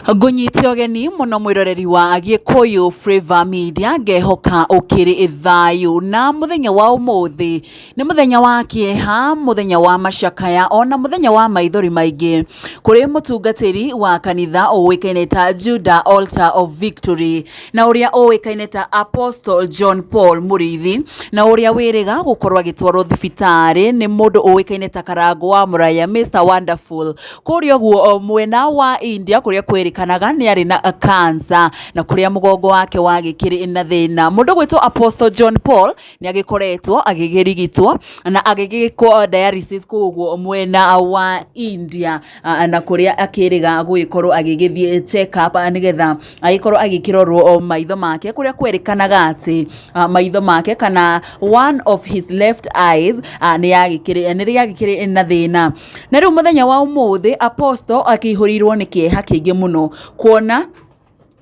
Ngũnyite ũgeni mũno mwĩroreri wa Gĩkũyũ Flavour Media, ngehoka ũkĩrĩ thayũ. Na mũthenya wa ũmũthĩ nĩ mũthenya wa kĩeha, mũthenya wa macakaya ona mũthenya wa maithori maingĩ kũrĩ mũtungatĩri wa kanitha ũĩkaine ta Judah Altar of Victory na ũrĩa ũĩkaine ta Apostle John Paul Mũrĩithi, na ũrĩa wĩrĩga gũkorwo agĩtwarwo thibitarĩ nĩ mũndũ ũĩkaine ta Karangũ wa Mũraya, Mr Wonderful, kũrĩa ũguo mwena wa India, kũrĩa kwĩrĩkanaga nĩ arĩ na cancer na kũrĩa mũgongo wake wagĩkĩrĩ na thĩna. Mũndũ gwĩtwo Apostle John Paul nĩ agĩkoretwo agĩkĩrigitwo na agĩgĩkwo dialysis kũu ũguo mwena wa India, na kũrĩa akĩrĩga gũgĩkorwo agĩgĩthiĩ check up nĩgetha agĩkorwo agĩkĩrorwo maitho make, kũrĩa kwerĩkanaga atĩ maitho make kana one of his left eyes nĩ yagĩkĩrĩ nĩ rĩagĩkĩrĩ na thĩna. Na rĩu mũthenya wa ũmũthĩ Apostle akĩihũrĩirwo nĩ kĩeha kĩingĩ mũno, kuona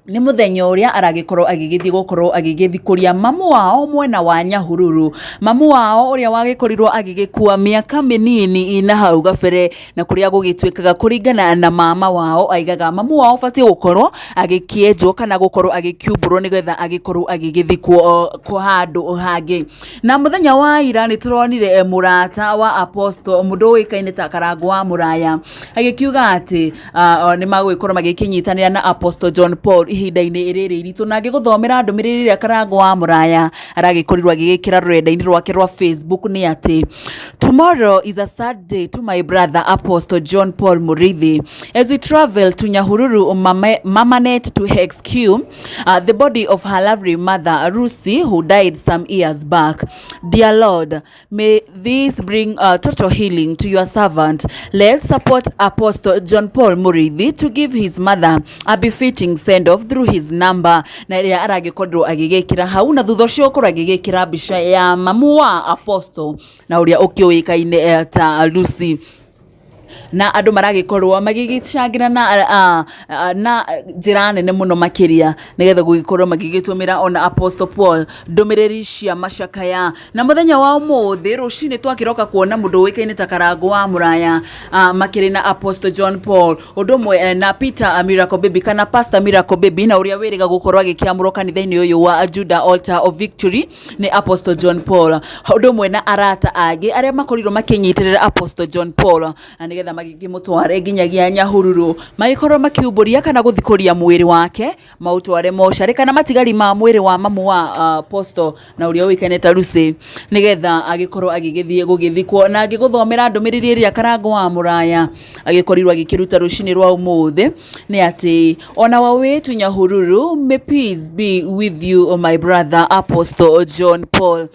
nĩ mũthenya ũrĩa aragĩkorwo agĩgĩthiĩ gũkorwo agĩgĩthikũria mamu wao mwena wa Nyahururu, mamu wao ũrĩa wagĩkorirwo agĩgĩkua mĩaka mĩnini na hau gabere, na kũrĩa gũgĩtuĩkaga kũringana na mama wao aigaga mamu wao batiĩ gũkorwo agĩkĩenjwo kana gũkorwo agĩkiumbũrwo nĩgetha agĩkorwo agĩgĩthikwo handũ hangĩ. Na mũthenya wa ira nĩ tũronire mũrata wa Apostle, mũndũ ũĩkaine ta Karangũ wa Mũraya, agĩkiuga atĩ nĩ magũgĩkorwo magĩkĩnyitanĩra na Apostle John Paul ihinda-inĩ rĩrĩ iritũ. Na ngĩgũthomera ndũmĩrĩri ĩrĩa Karangũ wa Mũraya aragĩkorirwo agĩgĩkĩra rũrenda-inĩ rwake rwa Facebook nĩ atĩ, "Tomorrow is a sad day to my brother Apostle John Paul Murithi as we travel to Nyahururu Mamanet to exhume the body of her lovely mother Lucy, who died some years back. Dear Lord, may this bring total healing to your servant. Let's support Apostle John Paul Murithi to give his mother a befitting send off through his number." Na ĩrĩa aragĩkorirwo agĩgĩkĩra hau, na thutha ũcio ũkorwo agĩgĩkĩra mbica ya mamu wa Apostle na ũrĩa ũkĩũĩkaine ta Lucy, na andũ maragĩkorwo magĩgĩcangĩra na njĩra nene mũno makĩria nĩgetha gũgĩkorwo magĩgĩtũmĩra ona Apostle Paul ndũmĩrĩri cia macakaya. Na mũthenya wa ũmũthĩ rũcinĩ twakĩroka kuona mũndũ ũĩkaine ta Karangũ wa Mũraya makĩrĩ na Apostle John Paul, ũndũ ũmwe na Peter Miracle Baby kana Pastor Miracle Baby, na ũrĩa wĩrĩga gũkorwo agĩkĩamũrwo kanitha-inĩ ũyũ wa Judah Altar of Victory nĩ Apostle John Paul, ũndũ ũmwe na arata angĩ arĩa makorirwo makĩnyitĩrĩra Apostle John Paul na nĩgetha magĩkĩmũtware nginyagia Nyahururu, magĩkorwo makiumbũria kana gũthikũria mwĩrĩ wake, maũtware mocarĩ kana matigari ma mwĩrĩ wa mamu wa Apostle na ũrĩa ũĩkaine ta Lucy, nĩgetha agĩkorwo agĩgĩthiĩ gũgĩthikwo. Na ngĩgũthomera ndũmĩrĩri ĩrĩa Karangũ wa Mũraya agĩkorirwo agĩkĩruta rũcinĩ rwa ũmũthĩ nĩ atĩ, "On our way to Nyahururu, may peace be with you, my brother Apostle John Paul."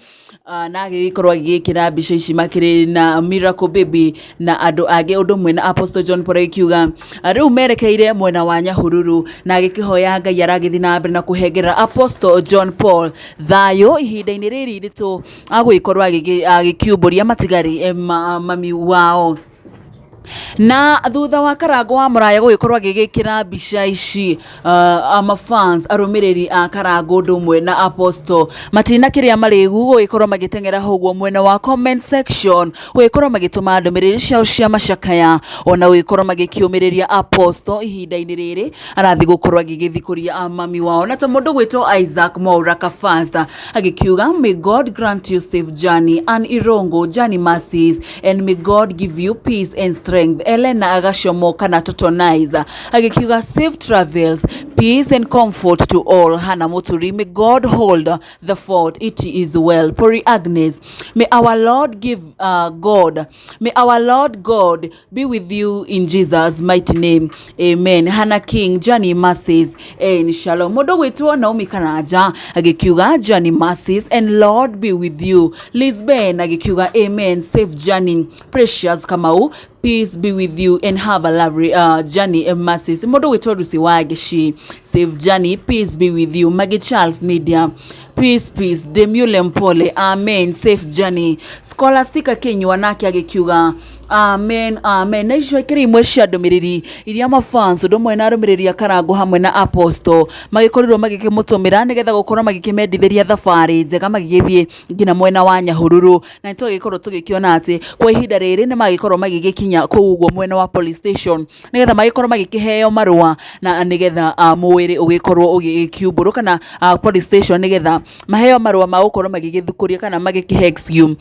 Na agĩgĩkorwo agĩgĩkĩra mbica ici makĩrĩ na Miracle Baby na andũ angĩ, ũndũ ũmwe na Apostle John Paul, agĩkiuga rĩu merekeire mwena wa Nyahururu, na agĩkĩhoya Ngai aragĩthiĩ na mbere na kũhengerera Apostle John Paul thayũ ihinda-inĩ rĩrĩ iritũ agũgĩkorwo agĩkiumbũria matigari ma mami wao. Na thutha wa Karangũ wa Mũraya gũgĩkorwo agĩgĩkĩra mbica ici, amafans, arũmĩrĩri a Karangũ ũndũ ũmwe na Apostle matina kĩrĩa marĩgu gũgĩkorwo magĩteng'era hau ũguo mwena wa comment section, gũgĩkorwo magĩtũma ndũmĩrĩri ciao cia macakaya, ona gũgĩkorwo magĩkĩũmĩrĩria Apostle ihinda-inĩ rĩrĩ arathiĩ gũkorwo agĩgĩthikũria mami wao. Na ta mũndũ gwĩtwo Isaac Mwaura Kafasta agĩkiuga, "May God grant you safe journey and Irongo journey mercies, and may God give you peace and strength." Elena Agashomo kana Totonize agĩkiuga, "Safe travels, peace and comfort to all." Hana Muturi, "May God hold the fort, it is well." Pori Agnes, "May our Lord give God, may our Lord God be with you in Jesus' mighty name, amen." Hannah King, "Journey mercies and shalom." Mũndũ gwĩtwo Naomi Karanja agĩkiuga, "Journey mercies and Lord be with you." Lisben agĩkiuga, "Amen, safe journey." Precious Kamau, "Peace be with you and have a lovely journey and mercies." Mũndũ gwĩtwo Lucy Wangici, "Safe journey, peace be with you." Maggie Charles Media, "Peace, peace." Demule Mpole, "Amen, safe journey." Scholastica Kinyua nake agĩkiuga, Amen, amen. Na icio ikĩrĩ imwe cia ndũmĩrĩri iria mafans ũndũ ũmwe na arũmĩrĩri a Karangũ hamwe na Apostle magĩkorirwo magĩkĩmũtũmĩra nĩgetha gũkorwo magĩkĩmendithĩria thabarĩ njega magĩgĩthiĩ nginya mwena wa Nyahururu. Na nĩtwagĩkorwo tũgĩkĩona atĩ kwa ihinda rĩrĩ nĩmagĩkorwo magĩgĩkinya kũu ũguo mwena wa police station nĩgetha magĩkorwo magĩkĩheo marũa na nĩgetha mwĩrĩ ũgĩkorwo ũgĩkiumbũrwo kana police station nĩgetha maheo marũa ma gũkorwo magĩgĩthukũria kana magĩkĩhe exhume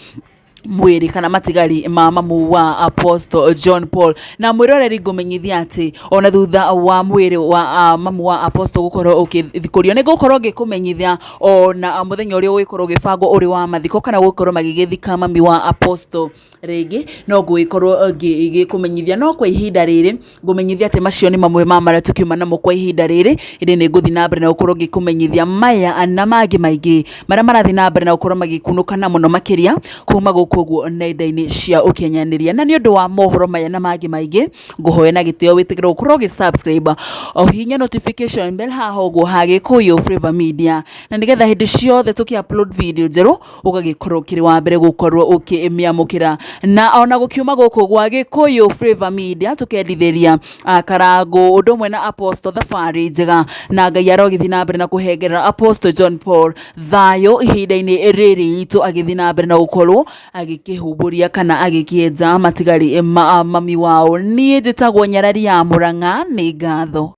mwĩrĩ kana matigari ma mamu wa Apostle John Paul. Na mwĩroreri ngũmenyithia atĩ ona thutha wa mwĩrĩ wa mamu wa Apostle gũkorwo ũgĩthikũrio nĩ ngũkorwo ngĩkũmenyithia ona mũthenya ũrĩa ũgũgĩkorwo ũgĩbangwo ũrĩ wa mathiko kana gũkorwo magĩgĩthika mami wa Apostle rĩngĩ no ngũgĩkorwo ngĩkũmenyithia. No kwa ihinda rĩrĩ ngũmenyithia atĩ macio nĩ mamwe ma marĩa tũkiuma namo kwa ihinda rĩrĩ, ĩndĩ nĩ ngũthiĩ na mbere na gũkorwo ngĩkũmenyithia maya na mangĩ maingĩ marĩa marathiĩ na mbere na gũkorwo magĩkunũkana mũno makĩria kuma gũkũ ũguo nenda-inĩ cia ũkinyanĩria. Na nĩ ũndũ wa mohoro maya na mangĩ maingĩ ngũhoya na gĩtĩo wĩtĩkĩre gũkorwo ũgĩ subscribe ũhihinye notification bell haha ũguo ha Gĩkũyũ Flavour Media, na nĩgetha hĩndĩ ciothe tũkĩ upload video njerũ ũgagĩkorwo ũkĩrĩ wa mbere gũkorwo ũkĩmĩamũkĩra. Na ona gũkiuma gũkũ gwa Gĩkũyũ Flavour Media tũkendithĩria Karangũ ũndũ ũmwe na Apostle thabarĩ njega, na Ngai arogĩthiĩ na mbere na kũhengerera Apostle John Paul thayũ ihinda-inĩ rĩrĩ itũ agĩthiĩ na mbere na gũkorwo agĩkĩhumbũria kana agĩkĩenja matigari ma mami wao. Niĩ njĩtagwo Nyarari ya Mũrang'a, nĩ ngatho.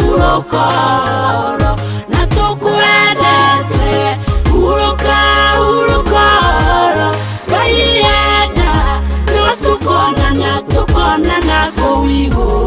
Urukoro na tukwendete, uruka urukoro Ngai enda no tukonana tukonana kũu igũrũ.